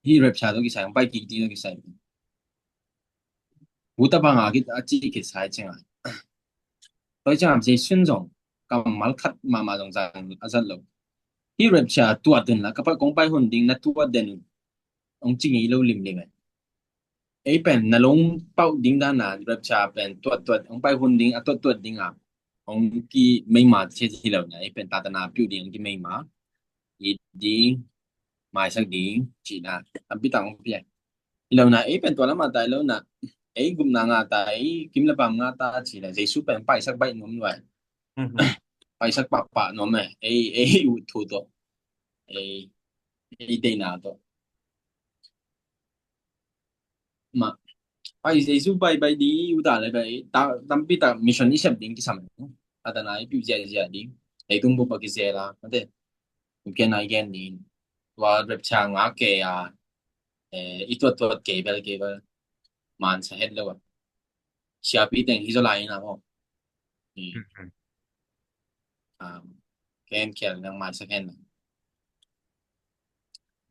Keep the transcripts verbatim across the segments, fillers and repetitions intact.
Hih rapture tawh kisai, hong pai kik ding tawh kisai. Hu ta bang a kit a ci kit sai ciang a. Tua ciang a Jesu in zong kammal khat mahmah zong zang a zat lo. Hih rapture tuat den la, ka pai, kong pai hun ding na tuat den uh. Hong ci ngei lo limlim e. Ei pen na lung pauh ding dan a rapture pen tuat tuat, hong pai hun ding a tuat tuat ding a hong ki meima ci hi lo na, ei pen tatana piu ding hong ki meima. I ding, maisak ding ci na, tampi tak hong pia. Hi lo na, ei pen tua lam a tai lo na, ei gupna nga ta, ei kim le pam nga ta ci na, Jesu pen paisak baih nuam luai. Mhm. Paisak pahpah nuam e, ei, ei uh thu tawh, ei, ei deihna tawh. Mah. Pai Jesu pai pai ding, uta le pai. Ta, tampi tak mission i sep ding kisam. Atana i piu zia zia ding. Ei tung bu pa ki zia la. Mate. Ukia nai gen ding. Tua rapture nga ke a. Eh, i tuat tuat ke bel ke bel. Man sa het lo. Siapi teng hi zo lai na ho. Hmm. Hmm, hmm. Um, ken kial nang man sa ken.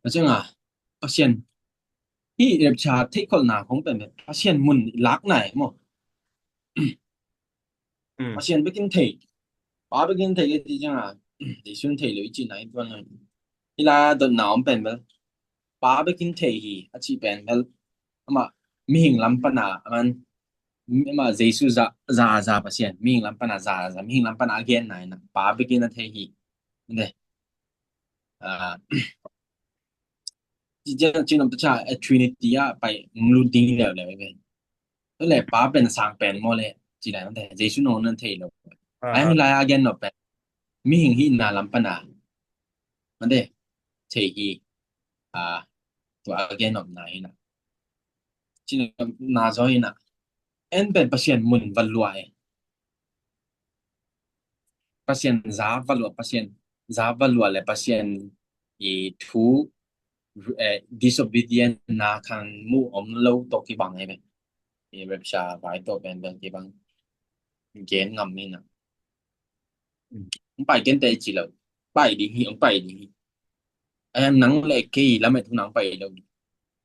Macam ah. Pasian. Hih rapture theihkholhna khong pen Pasian mun lak nai maw? Hmm. Pasian bekin thei. Pa bekin thei ka ci ciang a, Jesu in thei lo i ci nai tuan lo. Hih la dotna om pen bel. Pa bekin thei hi a ci pen bel. Amah mihing lam pan a, aman, amah Jesu za, za, za Pasian. Mihing lam pan a, za, za. Mihing lam pan a a gen nai na. Pa bekin a thei hi. Nde. Ah, ci, ci, ci nom ta cha, eh, Trinity ah pai, mm, lut ding leuleu ve. Tua le Pa pen, Sang pen maw le, ci lai mate, Jesu nong nan thei lo. Aha. Ai, lai a gen nop pen. Mihing hihna lam pan a. Mate, thei hi. Ah, tua a gen nop na hi na. Ci nom na zo hi na. En pen Pasian mun va lua e. Pasian za va lua, Pasian za va lua le Pasian i thu, eh, disobedient na khan mu om lo tawh kibang e ve. I rapture vai tawh pen pen kibang. Gen ngam mi na. Hong pai kente ci lo. Pai ding hi, hong pai ding hi. Ai, nang le kei lamet hun a hong pai lo.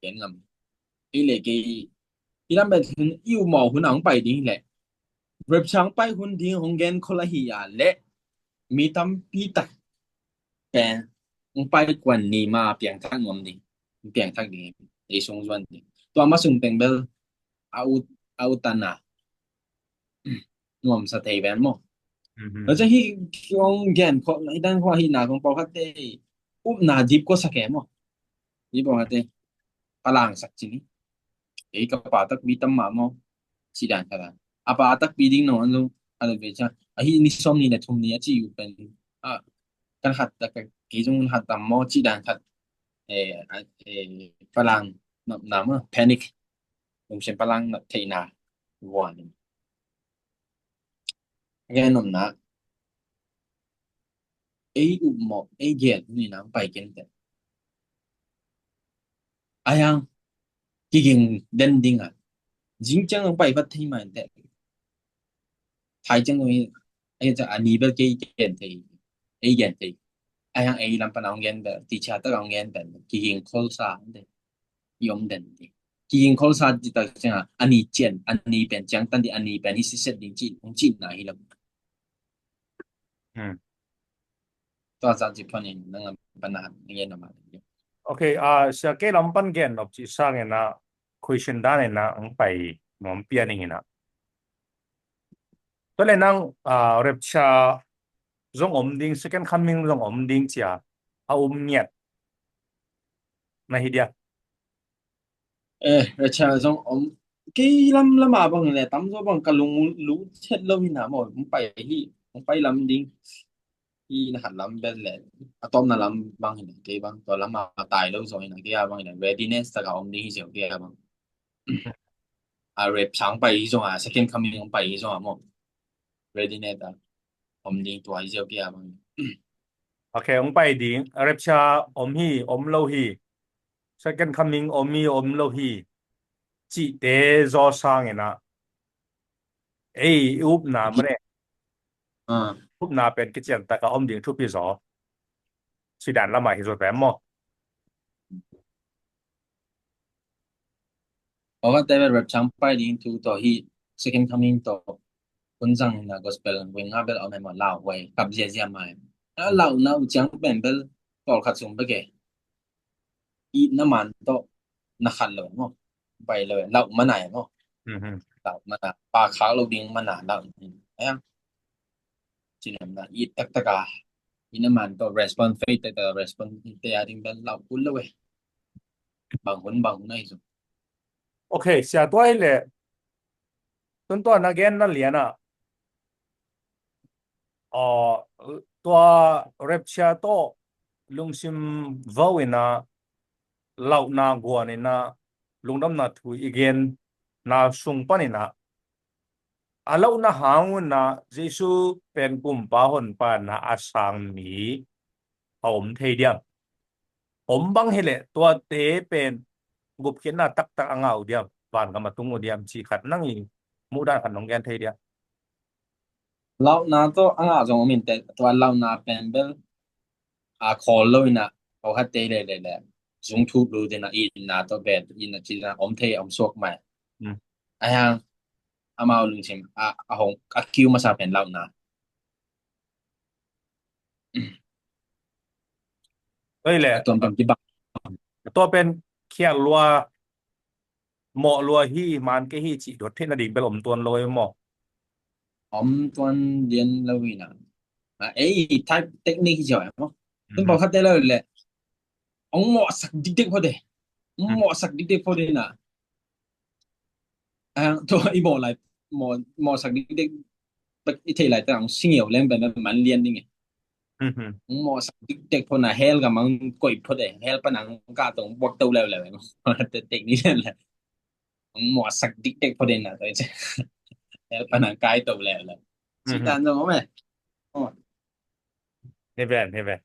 Gen ngam. Ei le kei, i lamet hun, i upmawh hun a hong pai ding hi le. Rapture hong pai hun ding hong gen khol ahi a le. Mi tampi tak pen hong pai kuan ni ma piangthak nuam ding. Piangthak ding. Ei sung zuan ding. Tua ma sung teng bel a ut, a ut tan a. Nuamsa thei ven maw? Mhm. Lo ciang hih kong gen khawh, hih dan khawh hih na kong pawlkhatte upna dip kua sak e maw? Hih pawlkhatte palangsak ci ni. Ei ka pa takpi tam mah maw? Ci dan khat a. A pa takpi ding nawn lo. A lo ve ciang. A hih ni sawm ni le thum ni a ci uh pen. A, kan hat tak kei zong hat tam maw ci dan khat. Eh, a, eh, palang na, na maw? Panic. Lungsim palang na theihna. Vuan. Gen nopna. Ei upmawh, ei gen hun in a hong pai kente. Ai ang, kiging den ding a. Zing ciang hong pai vat thei mah inte. Thai ciang hong hi, ai ciang a ni bel kei gen thei. Ei gen thei. Ai ang ei lam pan a hong gen bel, ti cha tak a hong gen bel. Kiging khol sa inte. I om den ding. Kiging khol sa ding tak ciang a, a ni cian, a ni pen ciang tan ding, a ni pen hi siset ding ci, hong ci na hi lo. Hmm. Tua sa ci pon in, nang lam pan a, nang gen na ma. Okay, ah, sia kei lam pan gen nop ci sang in a, question dan in a, hong pai nuam pian ing in a. Tua le nang, ah, rapture zong om ding, second coming zong om ding cia, a um ngiat. Na hi dia. Eh, rapture zong om. Kei lam lam a bang le, tam zo bang ka lung lu chet lo hi na maw, hong pai hi, hong pai lam ding. I na hat lam bel le, a tawpna lam bang hi na, kei bang, tua lam a tai lo zo hi na, kei a bang hi na, readiness tak a om ding hi ziau kei a bang. A rapture hong pai hi zong a, second coming hong pai hi zong a maw. Readiness a om ding tua hi ziau kei a bang. Okay, hong pai ding. Rapture om hi, om lo hi. Second coming om hi, om lo hi. Cihte zaw sang in a. Ei, upna mane. Ah. Upna pen kician tak a om ding thupi zaw. Sidan lam a hi zaw pen maw. Pawlkhatte bel rapture pai ding thu tawh hi, second coming tawh hun zang in a gospel weng a bel a om e maw, lauhuai kap ziazia mai. A lauhna uh ciang pen bel pawlkhat sung bek e. Itna man tawh na khat lo e maw. Pai lo e, lauh mana e maw. Lauh mana, pa khak lo ding mana lauh. Ayan. Cinamna it taktak a, itna man tawh respond, faith taktak a respond te a ding bel lauh kul lo e. Bang hun bang hun ahi zong. Ok, sia, tua hi leh tun tua na genna lian ah, aw, tua rapture tawh lungsim vo in a, lauhna guan in a, lungdamna thu i genna sung pan in a, a lauhna hang un a Jesu pen Kumpa Honpa in a a sang mi a om thei diam? Om bang hi leh tuate pen gupkhiatna taktak a ngah uh diam, vangam a tung uh diam, cih khat nang i muhdan khat nong gen thei diam? Lauhna tawh a ngah zong om in teh, tua lauhna pen bel a khawl lo in a, pawlkhatte le le le zung thuk lut in a, itna tawh pen itna cina om thei, om suak mai. Ahi hang amau lungsim a, a hong a kiu masa pen lauhna. Oi le. A tuamtuam kibang. A tua pen khial lua, mawh lua hi, man kei hi cih dot theihna ding bel om tuan lo e maw? Om tuan lian lo hi na. A, ei, type technique hi ziau e maw? Tun pawlkhatte lo le, ong mawhsak dikdek phot e. Ong mawhsak dikdek phot e na. A, tua i mawh lai, mawh, mawhsak dikdek bek i thei lai ta, ong singeu leng pen man lian ding e. Ong mawhsak dikdek phot na, hell gam ang koih phot e, hell pan ang kah tong buak to leuleu e. Te tek ni lian le. Ong mawhsak dikdek phot e na, tua i ci. Hell pan ang kai to leuleu. Ci tan zong om e. Hi ven, hi ven.